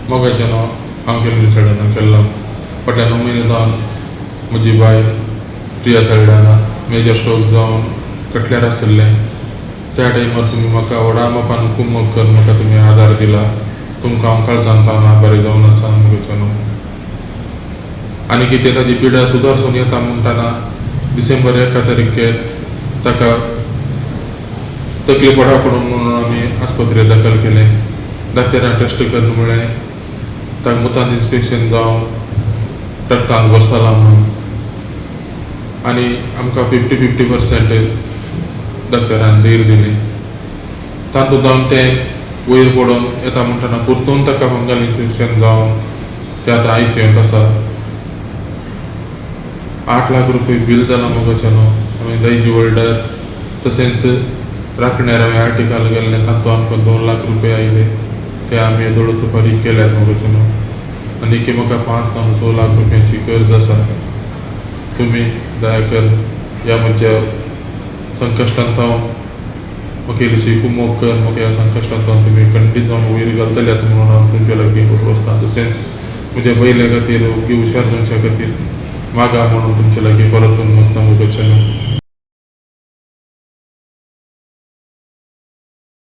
मोगाच्यान हांव केल्ली साल्डाना केल्लो. फाटल्या 9 म्हयने जावन म्हजी बायल प्रिया साल्डाना मेजर स्ट्रोक जावन कटल्यार आशिल्लें. त्या टायमार तुमी म्हाका व्हडा मापान कुमक करून म्हाका तुमी आदार दिला. तुमकां हांव काळजान तान आभारी जावन आसा मोगाच्यान. आनी कितें ताजी पिडा सुदारसून येता म्हणटना डिसेंबर 1 तारखेर ताका तकली पडा पडून म्हणून आमी आस्पत्रेंत दाखल केलें. डॉक्टरान टेस्ट करून म्हळें ताका मुतांत इन्स्पेक्शन जावन रक्तांत बसतला म्हणून. आनी आमकां 50-50% डॉक्टरान धीर दिली. तातूंत जावन तें वयर पडून येता म्हणटना परतून ताका फंगल इन्फेक्शन जावन तें आतां आयसीयूंत आसा. 8 लाख रुपये बील जालां मोगाच्यान. हांवें दायजी वर्ल्डार तशेंच राखण्यार हांवें आर्टिकल गेल्लें, तातूंत आमकां 2 लाख रुपये आयले, ते आमी येदोळूच फारीक केल्यात मोगाच्यान. आनी की म्हाका 5 जावं 6 लाख रुपयांची गरज आसा. तुमी दया कर ह्या म्हज्या संकश्टांत हांव म्हाका इल्लीशी कुमोक कर, म्हाका ह्या संकश्टांत हांव तुमी खंडीत जावन वयर घालतल्यात म्हणून हांव तुमच्या लागीं बसता. तशेंच म्हज्या बैले खातीर ओगी हुशार जावच्या खातीर मागा म्हणून तुमच्या लागीं परतून मागता मोगाच्यान.